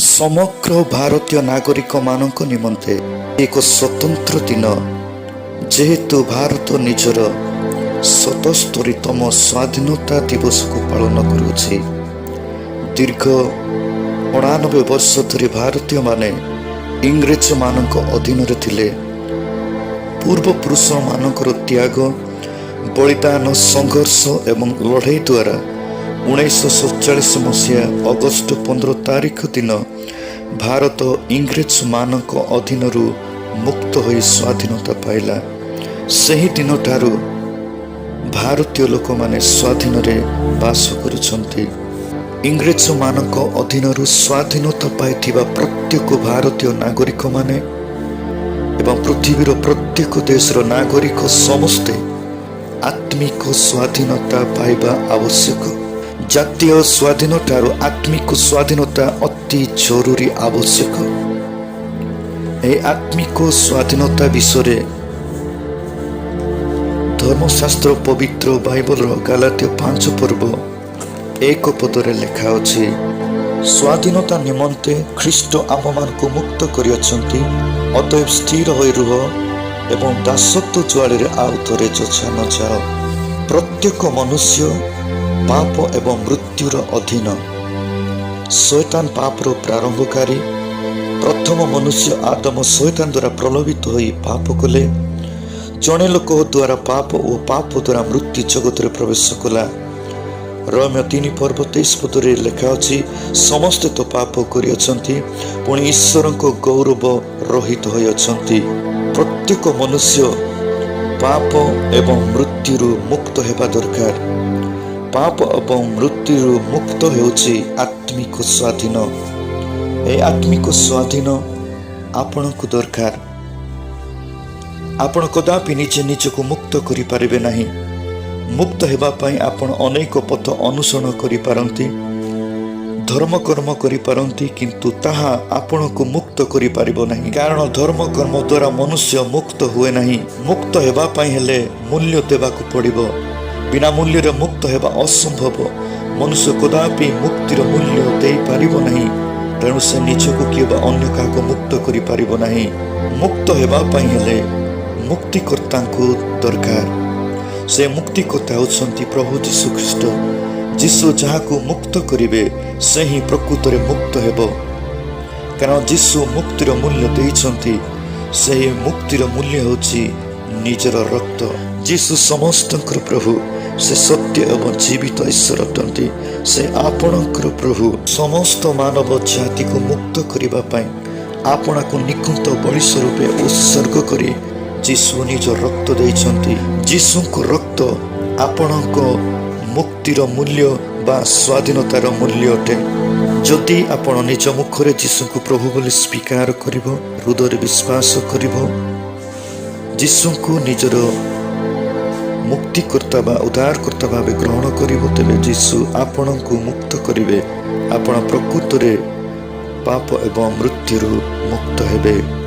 ସମଗ୍ର ଭାରତୀୟ ନାଗରିକମାନଙ୍କ ନିମନ୍ତେ ଏକ ସ୍ୱତନ୍ତ୍ର ଦିନ, ଯେହେତୁ ଭାରତ ନିଜର 77ତମ ସ୍ୱାଧୀନତା ଦିବସକୁ ପାଳନ କରୁଅଛି। ଦୀର୍ଘ 89 ବର୍ଷ ଧରି ଭାରତୀୟମାନେ ଇଂରେଜମାନଙ୍କ ଅଧୀନରେ ଥିଲେ। ପୂର୍ବପୁରୁଷମାନଙ୍କର ତ୍ୟାଗ, ବଳିଦାନ, ସଂଘର୍ଷ ଏବଂ ଲଢ଼େଇ ଦ୍ୱାରା 1947 ମସିହା ଅଗଷ୍ଟ 15 ତାରିଖ ଦିନ ଭାରତ ଇଂରେଜମାନଙ୍କ ଅଧୀନରୁ ମୁକ୍ତ ହୋଇ ସ୍ୱାଧୀନତା ପାଇଲା। ସେହି ଦିନଠାରୁ ଭାରତୀୟ ଲୋକମାନେ ସ୍ୱାଧୀନରେ ବାସ କରୁଛନ୍ତି। ଇଂରେଜମାନଙ୍କ ଅଧୀନରୁ ସ୍ୱାଧୀନତା ପାଇଥିବା ପ୍ରତ୍ୟେକ ଭାରତୀୟ ନାଗରିକମାନେ ଏବଂ ପୃଥିବୀର ପ୍ରତ୍ୟେକ ଦେଶର ନାଗରିକ ସମସ୍ତେ ଆତ୍ମିକ ସ୍ୱାଧୀନତା ପାଇବା ଆବଶ୍ୟକ। ଜାତୀୟ ସ୍ୱାଧୀନଠାରୁ ଆତ୍ମିକ ସ୍ୱାଧୀନତା ଅତି ଜରୁରୀ, ଆବଶ୍ୟକ। ଏହି ଆତ୍ମିକ ସ୍ୱାଧୀନତା ବିଷୟରେ ଧର୍ମଶାସ୍ତ୍ର ପବିତ୍ର ବାଇବଲର ଗାଲାତୀୟ 5 ପର୍ବ 1 ପଦରେ ଲେଖା ଅଛି, "ସ୍ୱାଧୀନତା ନିମନ୍ତେ ଖ୍ରୀଷ୍ଟ ଆମ୍ଭମାନଙ୍କୁ ମୁକ୍ତ କରିଅଛନ୍ତି। ଅତଏବ ସ୍ଥିର ହୋଇ ରୁହ ଏବଂ ଦାସତ୍ୱ ଜୁଆଳିରେ ଆଉ ଥରେ ଯଛା ନ ଯାଅ।" ପ୍ରତ୍ୟେକ ମନୁଷ୍ୟ ପାପ ଏବଂ ମୃତ୍ୟୁର ଅଧୀନ। ଶୟତାନ ପାପର ପ୍ରାରମ୍ଭକାରୀ। ପ୍ରଥମ ମନୁଷ୍ୟ ଆଦମ ଶୟତାନ ଦ୍ୱାରା ପ୍ରଲୋଭିତ ହୋଇ ପାପ କଲେ। ଜଣେ ଲୋକ ଦ୍ୱାରା ପାପ ଓ ପାପ ଦ୍ୱାରା ମୃତ୍ୟୁ ଜଗତରେ ପ୍ରବେଶ କଲା। ରୋମୀୟ 3 ପର୍ବ 23 ପଦରେ ଲେଖା ଅଛି, "ସମସ୍ତେ ତ ପାପ କରିଅଛନ୍ତି, ପୁଣି ଈଶ୍ୱରଙ୍କ ଗୌରବ ରହିତ ହୋଇଅଛନ୍ତି।" ପ୍ରତ୍ୟେକ ମନୁଷ୍ୟ ପାପ ଏବଂ ମୃତ୍ୟୁରୁ ମୁକ୍ତ ହେବା ଦରକାର। ପାପ ଏବଂ ମୃତ୍ୟୁରୁ ମୁକ୍ତ ହେଉଛି ଆତ୍ମିକ ସ୍ୱାଧୀନ। ଏହି ଆତ୍ମିକ ସ୍ୱାଧୀନ ଆପଣଙ୍କୁ ଦରକାର। ଆପଣ କଦାପି ନିଜେ ନିଜକୁ ମୁକ୍ତ କରିପାରିବେ ନାହିଁ। ମୁକ୍ତ ହେବା ପାଇଁ ଆପଣ ଅନେକ ପଥ ଅନୁସରଣ କରିପାରନ୍ତି, ଧର୍ମକର୍ମ କରିପାରନ୍ତି, କିନ୍ତୁ ତାହା ଆପଣଙ୍କୁ ମୁକ୍ତ କରିପାରିବ ନାହିଁ। କାରଣ ଧର୍ମକର୍ମ ଦ୍ୱାରା ମନୁଷ୍ୟ ମୁକ୍ତ ହୁଏ ନାହିଁ। ମୁକ୍ତ ହେବା ପାଇଁ ହେଲେ ମୂଲ୍ୟ ଦେବାକୁ ପଡ଼ିବ। ବିନା ମୂଲ୍ୟରେ ମୁକ୍ତ ହେବା ଅସମ୍ଭବ। ମନୁଷ୍ୟ କଦାପି ମୁକ୍ତିର ମୂଲ୍ୟ ଦେଇପାରିବ ନାହିଁ। ତେଣୁ ସେ ନିଜକୁ କିମ୍ବା ଅନ୍ୟ କାହାକୁ ମୁକ୍ତ କରିପାରିବ ନାହିଁ। ମୁକ୍ତ ହେବା ପାଇଁ ହେଲେ ମୁକ୍ତିକର୍ତ୍ତାଙ୍କୁ ଦରକାର। ସେ ମୁକ୍ତିକର୍ତ୍ତା ହେଉଛନ୍ତି ପ୍ରଭୁ ଯୀଶୁ ଖ୍ରୀଷ୍ଟ। ଯୀଶୁ ଯାହାକୁ ମୁକ୍ତ କରିବେ, ସେ ହିଁ ପ୍ରକୃତରେ ମୁକ୍ତ ହେବ। କାରଣ ଯୀଶୁ ମୁକ୍ତିର ମୂଲ୍ୟ ଦେଇଛନ୍ତି। ସେହି ମୁକ୍ତିର ମୂଲ୍ୟ ହେଉଛି ନିଜର ରକ୍ତ। ଯୀଶୁ ସମସ୍ତଙ୍କର ପ୍ରଭୁ। ସେ ସତ୍ୟ ଏବଂ ଜୀବିତ ଈଶ୍ୱର ଅଟନ୍ତି। ସେ ଆପଣଙ୍କର ପ୍ରଭୁ। ସମସ୍ତ ମାନବ ଜାତିକୁ ମୁକ୍ତ କରିବା ପାଇଁ ଆପଣାକୁ ନିଖୁନ୍ତ ବଳି ସ୍ୱରୂପେ ଉତ୍ସର୍ଗ କରି ଯୀଶୁ ନିଜ ରକ୍ତ ଦେଇଛନ୍ତି। ଯୀଶୁଙ୍କ ରକ୍ତ ଆପଣଙ୍କ ମୁକ୍ତିର ମୂଲ୍ୟ ବା ସ୍ୱାଧୀନତାର ମୂଲ୍ୟ ଅଟେ। ଯଦି ଆପଣ ନିଜ ମୁଖରେ ଯୀଶୁଙ୍କୁ ପ୍ରଭୁ ବୋଲି ସ୍ୱୀକାର କରିବ, ହୃଦୟରେ ବିଶ୍ୱାସ କରିବ, ଯୀଶୁଙ୍କୁ ନିଜର ମୁକ୍ତିକର୍ତ୍ତା ବା ଉଦ୍ଧାରକର୍ତ୍ତା ଭାବେ ଗ୍ରହଣ କରିବ, ତେବେ ଯୀଶୁ ଆପଣଙ୍କୁ ମୁକ୍ତ କରିବେ। ଆପଣ ପ୍ରକୃତରେ ପାପ ଏବଂ ମୃତ୍ୟୁରୁ ମୁକ୍ତ ହେବେ।